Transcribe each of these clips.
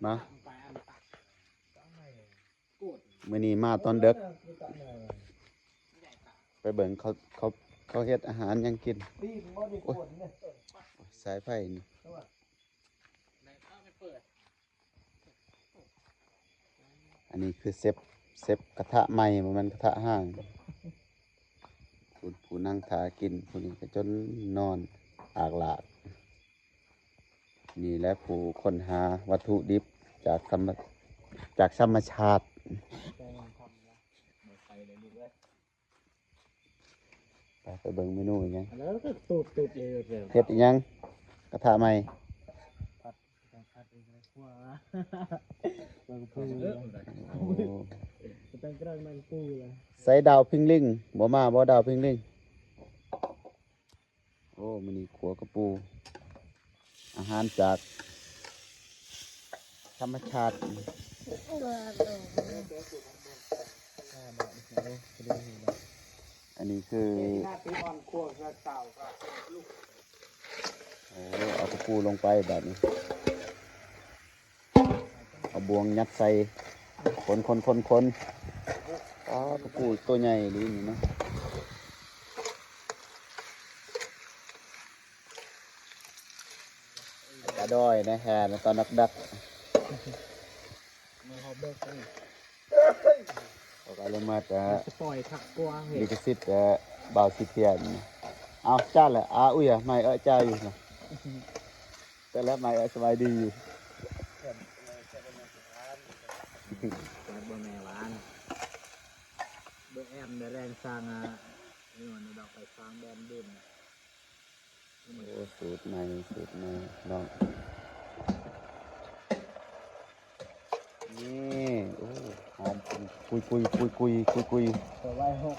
ມາ ມື້ນີ້ມາຕອນເດິກ ໄປເບິ່ງເຂົາ ເຂົາ ເຂົາເຮັດອາຫານຫຍັງກິນ. ໂອ້ຍ ສາຍໄຟນີ້. ອັນນີ້ຄືເຊັບ ເຊັບກະທະໃໝ່ ບໍ່ແມ່ນກະທະຮ້າງ. ຜູ້ ຜູ້ນັ່ງຖ້າກິນ ຜູ້ນີ້ກໍຈົນນອນອາກລາກ. ນີ້ແຫຼະຜູ້ຄົ້ນຫາວັດຖຸດິບຈາກທຳມະ ຈາກທຳມະຊາດ. ໄປ ໄປເບິ່ງເມນູອີຫຍັງ. ແລ້ວກໍຕູບໆ ເຮັດອີຫຍັງ? ກະທະໃໝ່. ໂອ້ ໃສ່ດາວພິງລິງ ບໍ່ມາບໍ່ ດາວພິງລິງ? ໂອ້ ມື້ນີ້ຂົ້ວກະປູ ອາຫານຈາກທຳມະຊາດ. ອັນນີ້ຄື ໂອ້ ເອົາກະປູລົງໄປບາດນີ້. ເອົາບ່ວງຍັດໃສ່ ຄົນໆໆໆ. ປາດ ກະປູໂຕໃຫຍ່ອີ່ຫຼີນີ້ເນາະ. ກະດອຍນະ ແຫ່ນະ ຕອນດັກໆ. ເຂົາກໍລະເມີດ ເອີ ສະປອຍຄັກກວ່າເຮີ້ຍ ລິຂະສິດ ເອີ ບ່າວສີພຽນ. ເອົາ ຈ້ານແຫຼະ ອາ ອຸ້ຍ ໄມເອີ ຈ້າຢູ່ນະ. ແຕ່ລະໄມເອີ ສະບາຍດີຢູ່. ແບບບໍ່ແມ່ນຫວານ ເບີແອມໄດ້ແລງສ້າງ ອາ ນີ້ມັນດອກໄປສ້າງແບນເບນ. ໂອ້ ສູດໃໝ່ ສູດໃໝ່ເນາະ. ນີ້ ໂອ້ ຫອມ ກຸຍໆ ກຸຍໆ ກຸຍໆ ໄວ້ຫົກ.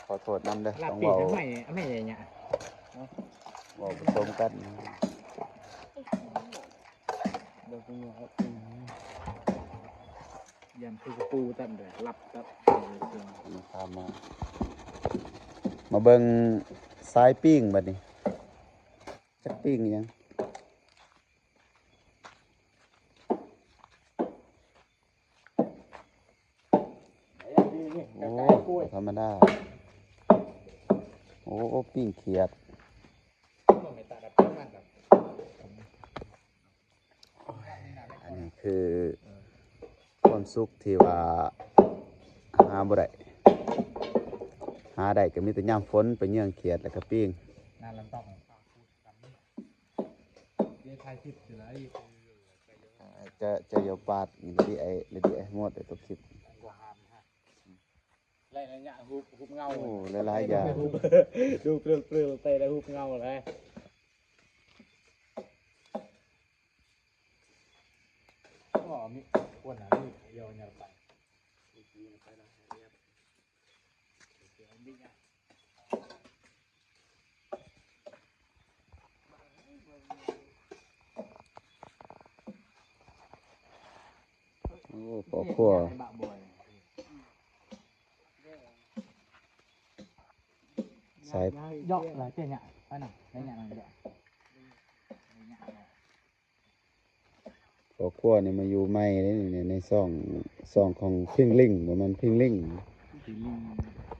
ຂໍໂທດນຳເດີ ຕ້ອງເວົ້າ ເວົ້າປະສົມກັນ. ຢ້ານຄືກະປູຕັນເດີ ຫຼັບຕັບ. ມາ ມາເບິ່ງສາຍປີ້ງບັດນີ້ ຈັກປີ້ງອີ່ຫຍັງ. ໂອ້ ທຳມະດາ. ໂອ້ ປີ້ງຂຽດ. ອັນນີ້ຄືຄວາມສຸກທີ່ວ່າຫາບໍ່ໄດ້ ຫາໄດ້ກໍມີແຕ່ຍາມຝົນ ໄປເຍືອງຂຽດແລ້ວກໍປີ້ງ. ຈະ ຈະຢາວປາດນີ້ລະດິ ໄອ້ ລະດິ ໄອ້ໂມດ ໄອ້ຕົກຄລິບ. ໄລຍະຮູບ ຮູບເງົາ ໂອ້ ຫຼາຍໆຢ່າງ ດູເປືໆ ແຕ່ລະຮູບເງົາແຫຼະ. ກໍມີຄົນນະ ມີຢໍຫຍັງໄປ ໂອ້ ພໍ່ຄົວ ສາຍ ເຍາະຫຼາຍເປັນຫຍັງ ອັນນັ້ນເປັນຫຍັງ ເຍາະ. ຄອບຄົວນີ້ມາຢູ່ໃໝ່ເດ້ນີ້ ໃນຊ່ອງ ຊ່ອງຂອງພິງລິງ ບໍ່ແມ່ນພິງລິງ ພິງລິງ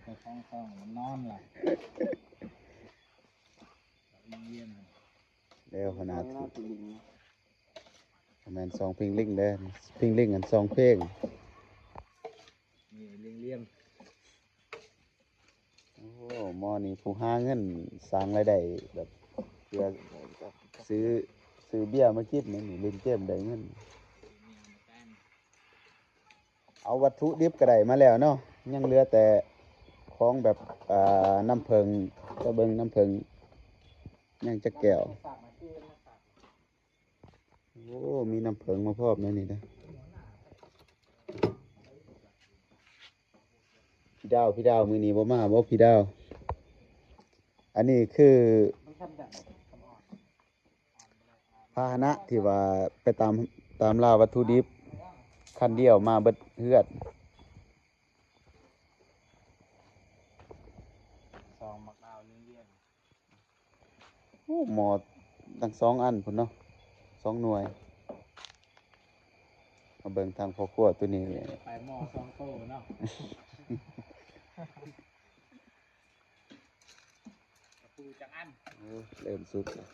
ເຈົ້າຂອງຊ່ອງມັນນອນລະ ແລ້ວຂະໜາດ ບໍ່ແມ່ນຊ່ອງພິງລິງເດ້ ພິງລິງອັນຊ່ອງເພງ ນີ້ລິງລຽງ. ໂອ້ ໝໍນີ້ຜູ້ຫາເງິນສ້າງລາຍໄດ້ແບບ ເພື່ອຊື້ ຊື້ເບຍມາກິນ ນີ້ຫຼິ້ນເກມໄດ້ເງິນ. ເອົາວັດຖຸດິບກໍໄດ້ມາແລ້ວເນາະ ຍັງເຫຼືອແຕ່ຂອງແບບ ອ່າ ນ້ຳເຜິ້ງ ໄປເບິ່ງນ້ຳເຜິ້ງ ຍັງຈັກແກ້ວ. ໂອ້ ມີນ້ຳເຜິ້ງມາພ້ອມແນວນີ້ນະ. ພີ່ດາວ ພີ່ດາວ ມື້ນີ້ບໍ່ມາບໍ່ ພີ່ດາວ? ອັນນີ້ຄືພາຫະນະທີ່ວ່າໄປຕາມ ຕາມລ່າວັດຖຸດິບ ຄັນດຽວມາເບິດເຮືອນ. ໝໍ້ທັງສອງອັນພຸ້ນເນາະ ສອງໜ່ວຍ. ມາເບິ່ງທາງພໍ່ຄົວໂຕນີ້ ໄປໝໍ້ສອງໂຕເນາະ ກະປູຈັກອັນ. ໂອ້ ເລີ່ມສຸກແລ້ວ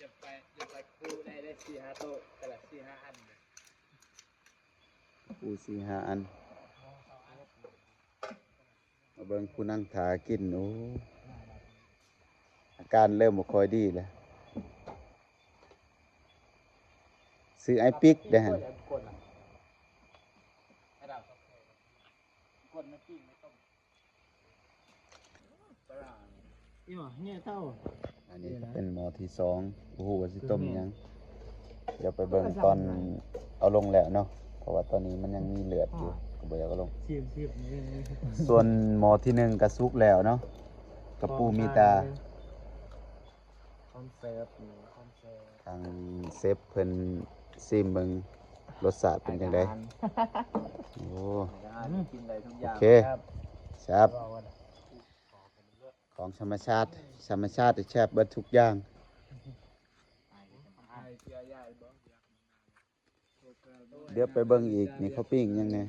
ຢ່າໄປ ຢ່າໄປປູໄດ້ ໄດ້ສີ່ຫ້າໂຕ ກະລະສີ່ຫ້າອັນ ປູສີ່ຫ້າອັນ. ມາເບິ່ງຜູ້ນັ່ງຖ້າກິນ ໂອ້ ອາການເລີ່ມບໍ່ຄ່ອຍດີແລ້ວ. ຊື້ໄອ້ປິກເດ້ຫັ້ນ ອັນນີ້ເປັນໝໍ້ທີສອງ ບໍ່ຮູ້ວ່າຊິຕົ້ມຫຍັງ. ດຽວໄປເບິ່ງຕອນເອົາລົງແລ້ວເນາະ ເພາະວ່າຕອນນີ້ມັນຍັງມີເລືອດຢູ່ ກໍບໍ່ຢາກເອົາລົງ. ສ່ວນໝໍ້ທີໜຶ່ງກະສຸກແລ້ວເນາະ ກະປູມີຕາ ຄອນເຊີບ ຄອນເຊີບ ທາງເຊຟເພິ່ນຊີມເບິ່ງ ລົດຊາດເປັນຈັ່ງໃດ? ໂອ້ ກິນໄດ້ທຸກຢ່າງ ໂອເຄ ແຊບ ຂອງທຳມະຊາດ ທຳມະຊາດແຊບເບິດທຸກຢ່າງ. ດຽວໄປເບິ່ງອີກ ມີເຂົາປີ້ງຫຍັງແດ່?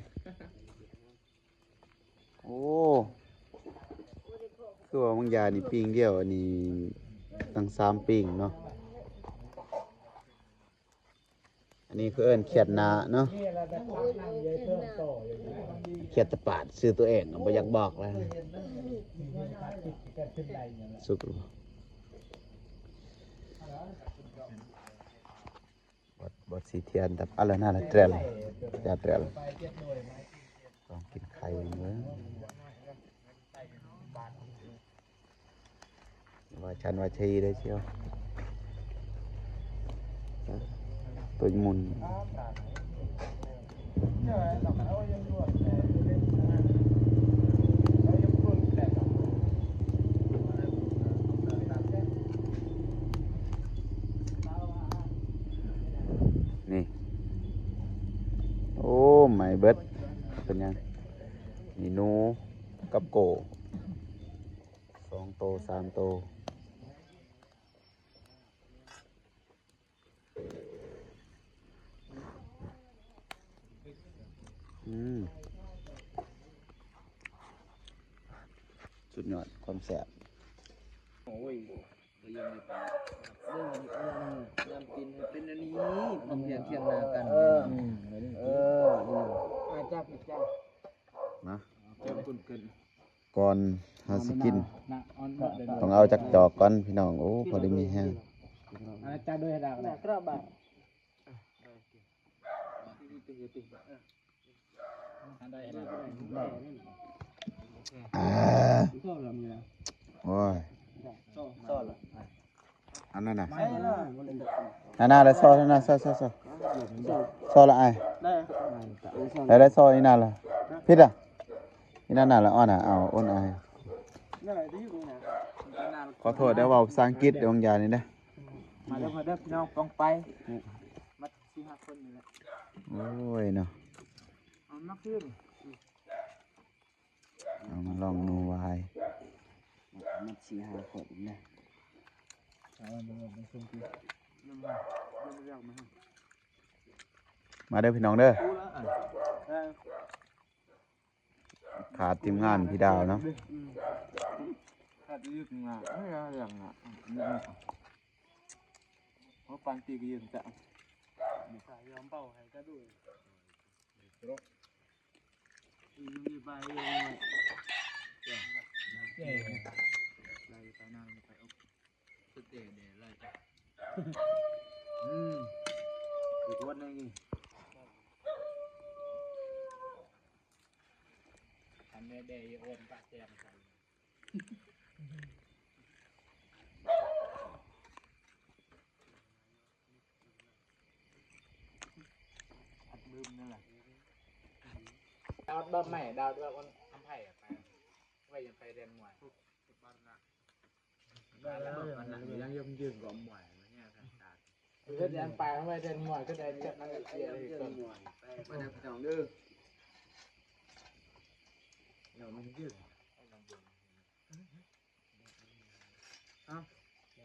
ໂອ້ ຄືວ່າບາງຢ່າງນີ້ປີ້ງດຽວ ອັນນີ້ຕັ້ງສາມປີ້ງເນາະ. ອັນນີ້ເຂົາເອີ້ນຂຽດໜ້າເນາະ ຂຽດຕະປາດ ຊື່ຕົວເອງບໍ່ຢາກບອກແລ້ວ. ສຸກ ບໍ່ ບໍ່ສີທຽນ ແຕ່ອັນລະນັ້ນລະແຕຣລ ຢ່າແຕຣລ ລອງກິນໄຂ່ເບິ່ງ ວ່າຊັ້ນວ່າຊີ້ໄດ້ຊຽວ ໂຕໝຸ່ນ. ນີ້ ໂອ້ ໄໝ້ເບິດ ເປັນຫຍັງ? ມີໜູກັບໂກ້ ສອງໂຕ ສາມໂຕ. ອືມ ສຸດຍອດຄວາມແຊບ. ໂອ້ຍ ກໍຍັງໄດ້ປາ ເບິ່ງອັນນີ້ ຍາມກິນເປັນອັນນີ້ ພວກເຮົາທຽງນາກັນ. ເອີ ເອີ ອາຈັບ ຈັບ ມາ ຈັບ ກ່ອນເຮົາຊິກິນ ຕ້ອງເອົາຈັກຈອກກ່ອນພີ່ນ້ອງ. ໂອ້ ພໍໄດ້ມີແຮງ. ໂອ້ຍ ອັນນັ້ນນະ ຫັ້ນນະ ແລ້ວຊໍ ຫັ້ນນະ ຊໍ ຊໍ ຊໍ ຊໍລະອ້າຍ ໄດ້ ໄດ້ຊໍອີ່ນັ້ນລະ ຜິດລະ ອີ່ນັ້ນນະລະ ອ່ອນນະ ເອົາ ໂອນອ້າຍ. ຂໍໂທດເດີ ເວົ້າພາສາອັງກິດ ດວງຢານີ້ເດີ. ມາເດີ ມາເດີ ພີ່ນ້ອງປອງໄປ ມາສີ່ຫ້າຄົນນີ້ແຫຼະ. ໂອ້ຍເນາະ ເອົາມາຄືນ ເອົາມາລອງດູວາຍ ມັນສີ່ຫ້າຄົນນະ. ມາເດີພີ່ນ້ອງເດີ ຂາດທີມງານພີ່ດາວເນາະ. ຂາດທີມງານ ເອີ ຢ່າງນະ ເຮົາປານຕີກະຢືນຈະ ອັນແດ່ໆ ໂອນປະແຈມໃສ່ ດາວດອກໄມ້ ດາວດອກອັນ ອຳໄພໄປ ໄວ້ຍັງໄປແດນມວຍ ເຮັດອັນປາໄວ້ແດນມວຍ ກໍໄດ້ຈັດນຳເຊຍເດີ ມາເດີພີ່ນ້ອງເດີ ເອົາ ໄດ້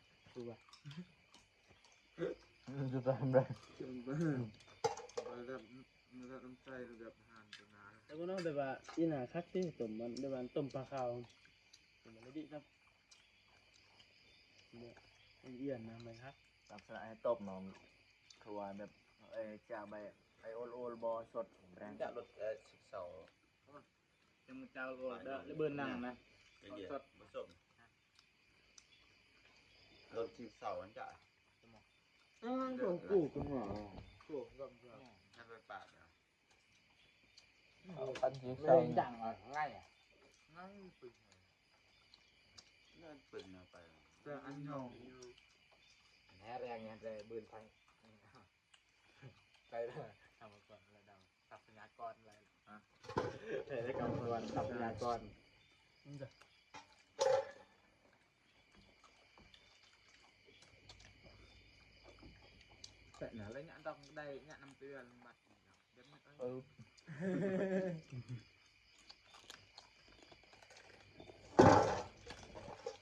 ຄືວ່າ ຈະທຳໄດ້ ແບບ ແບບນ້ຳໃຈ ແບບອາຫານຕົວໜ້າ ແຕ່ວ່າເນາະ ແບບວ່າອີ່ໜ້າຄັກຕິ ຕົ້ມມັນ ແບບວ່າຕົ້ມປາຂາວ ຕົ້ມມັນດີຄັກ ເອີ່ນນະ ມັນຄັກ ລັກສະນະໃຫ້ຕົ້ມເນາະ ຄືວ່າແບບ ເອີ ຈາກໃບ ໄອໂອລໂອລບໍ່ສົດ ຈາກລົດ ເອີ ສິບສອງ ຍັງເຈົ້າໂອເດີ ເບີນນັ່ງນະ ບໍ່ສົດ ບໍ່ສົມ ລົດສິບສອງ ອັນຈະ ອ້າວ ໂອ້ໂຫ ກູກໍວ່າ ໂອ້ ລົດ ໃຫ້ໄປປາດ ເອົາຄັນທີ່ໃສ່ ດັງອະໄລ ນັ້ນປຶ້ງ ນັ້ນປຶ້ງເອົາໄປ ແຕ່ອັນຍອງຢູ່ ແຮງແຮງເບີນທາງ ໄປເດີ ກຳມະກອນລະດັງ ຊັບພະຍາກອນລະ ຮະ ໄປເດີ ກຳມະກອນ ຊັບພະຍາກອນ ແຕ່ນະ ໄລຍະຕ້ອງໄດ້ຍະນຳເຕືອນບັດ ເອີ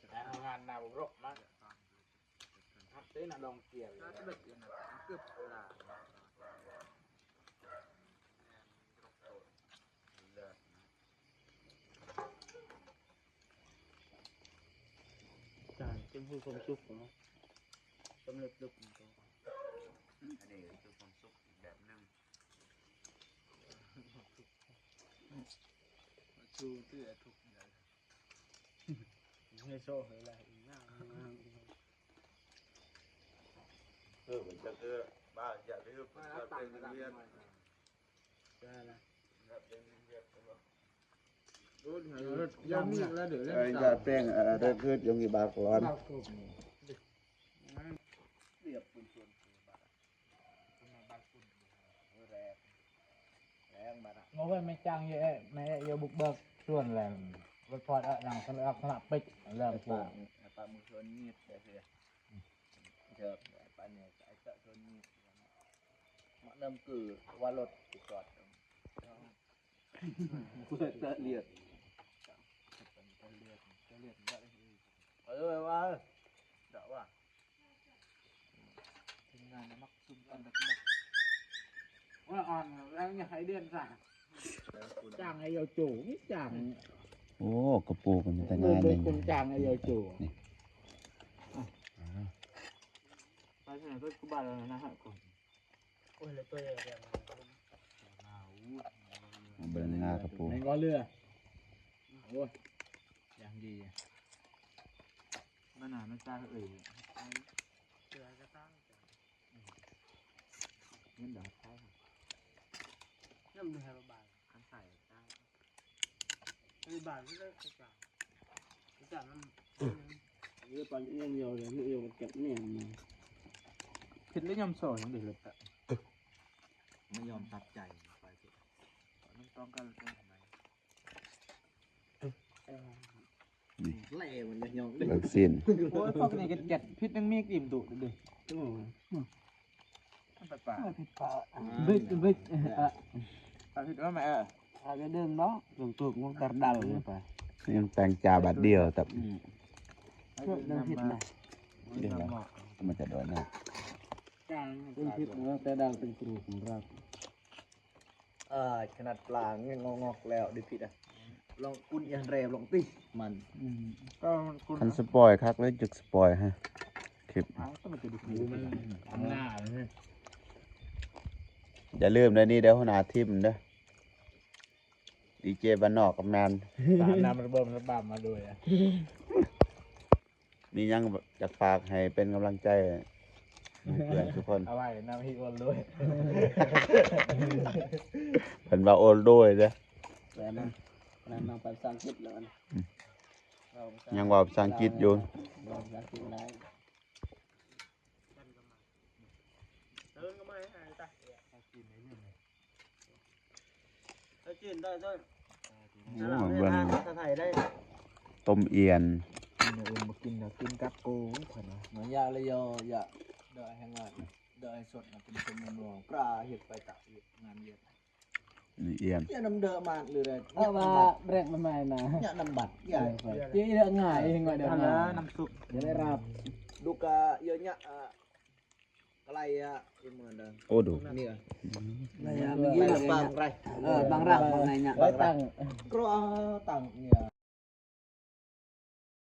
ແຕ່ງານນາວລົກມາ ຮັບເດ້ນະ ລອງກຽວ ເກືອບລາ ຈານເປັນຜູ້ຄວາມສຸກເນາະ ສຳເລັດຮູບ ອັນນີ້ຄືຄວາມສຸກອີກແບບໜຶ່ງ ຊູທີ່ທຸກໃດ ໃຫ້ໂຊໃຫ້ລະ ເອີ ມັນຈະຄືບ້ານຈະລືມ ເພິ່ນຈະເປັນວຽກ ໄດ້ລະ ເປັນວຽກ ເອີ ຢ່າມີລະເດີ ເອີ ຢ່າແປ້ງ ເອີ ເດີ ຄືຍັງມີບາກລອນ ລຽບເປັນສ່ວນ ເອີ ແລງ ແລງບາດນະ ເອົາໄວ້ແມ່ຈ້າງເຍ ແມ່ເອີ ບຸກເບີກສ່ວນແລງ ລົດພອດ ເອີ ນັ່ງສະເລີກສະລະປິກ ແລງ ປາ ປາມືຊົນງຽບ ເດີ ເດີ ປານີ້ ໄອ້ເຈາະຊົນງຽບ ມານຳຄືວ່າລົດຈອດ ເພື່ອຈະລຽດ ເອີ ວ່າ ຈະວ່າ ທີມງານນະມັກຊຸມກັນດັກໆ ວ່າອ່ອນແລ້ວຢາກໃຫ້ເດືອນສາມ ຈ້າງໄອ້ເຍົາໂຈ ຈ້າງ ໂອ້ ກະປູກມັນແຕ່ງານນີ້ ຄົນຈ້າງໄອ້ເຍົາໂຈ ນີ້ ອ່າ ໄປເຖິງກໍຄືບາດແລ້ວນະ ໂອ້ຍ ແລ້ວຕົວໃຫຍ່ ເບິ່ງງາກະປູ ແມ່ນບໍ່ເຫຼືອ ໂອ້ຍ ຢ່າງດີ ມັນໜ້າມັນຕາເອີຍ ເສືອກະຕາ ເງິນດອກໄທ ນຳໃຫ້ບາຍ ຄັນໃສ່ຕາ ໃຫ້ບາຍ ກະຕາ ກະຕາ ມັນ ເອີ ປັນຢ່າງດຽວເລີຍ ເອີ ມັນເກັບແໜ້ນ ເຮັດແລ້ວຍາມສອນເດ້ ບໍ່ຍອມຕັດໃຈ ໄປ ນ້ຳຕ້ອງກັນ ນີ້ ແລ່ມັນຍັງ ເບິ່ງຊີ້ນ ໂອ້ຍ ພວກນີ້ກະຈັດ ພິດຍັງມີອີກອີ່ມດຸເດ້ ໂອ້ ມັນໄປປ່າ ເອີ ຜິດປ່າ ເອີ ບິດ ບິດ ເອີ ເອີ ເອົາຜິດວ່າແມ່ ເອີ ເອົາກະເດີນເນາະ ຕົກຕົກ ມັນກະດັນໄປ ຍັງແຕ່ງຈາບາດດຽວ ແຕ່ ເອີ ເດີນຜິດນະ ເດີນແລ້ວ ມັນຈະໂດນນະ ຈາງ ເດີນຜິດເນາະ ແຕ່ດັນເປັນກຣູຂອງເຮົາ. ເອີ ຂະໜາດປາງຍັງງອກໆແລ້ວ ໄດ້ຜິດອະ ລອງກຸນອີ່ຫັ້ນແລ ລອງຕິ ມັນ ອືມ ກໍມັນກຸນ ຄັນສະປອຍຄັກເລີຍ ຈັກສະປອຍຮະ ມັນອຳນາດເລີຍ. ຢ່າລືມເດີ ນີ້ເດີ ຫົວໜ້າທີມເດີ ດີເຈບ້ານນອກກຳນານ ຕາມນຳລະບົບລະບາບມາໂດຍ ມີຫຍັງຢາກຝາກໃຫ້ເປັນກຳລັງໃຈໃຫ້ເພື່ອນທຸກຄົນ? ເອົາໄວ້ນຳ He Always ເພິ່ນວ່າ Always ເດ້. ແປນຳ ແປນຳໄປພາສາອັງກິດແລ້ວ ອືມ ເວົ້າພາສາ ຍັງເວົ້າພາສາອັງກິດຢູ່ ເວົ້າພາສາອັງກິດໄດ້. ເອີ ກໍມາໃຫ້ຕາ ເອົາຈີນໄດ້ເດີ ໂອ້ ເບິ່ງ ພາສາໄທໄດ້ ຕົ້ມອຽນ ກິນເອົາເອງ ບໍ່ກິນກໍກິນກັບໂກ ຂ້ອຍວ່າ ມາຢາລະຍໍຢາ ດອກແຮງງານ ດອກໃຫ້ສົດນະ ເປັນຄົນນວນ ປາເຮັດໄປຕາກວຽກງານວຽກ ອຽນ ຢານຳເດີມານຫຼື ເອີ ວ່າແບກມາໃໝ່ນະ ຢານຳບັດ ຢາ ເອີ ເດີງ່າຍເອງວ່າເດີ ອັນລະ ງ່າຍ ນ້ຳຊຸບ ຢາໄດ້ຮັບ ດູກະເຍາະຍະ ອາ ກະໄລອະ ອີ່ເມີເດີ ໂອ້ ດູ ນີ້ ບາງໄຣ ເອີ ບາງລັບ ບາງໄນຍະ ໄວ້ຕັ້ງ ກຣອຕັ້ງ ນີ້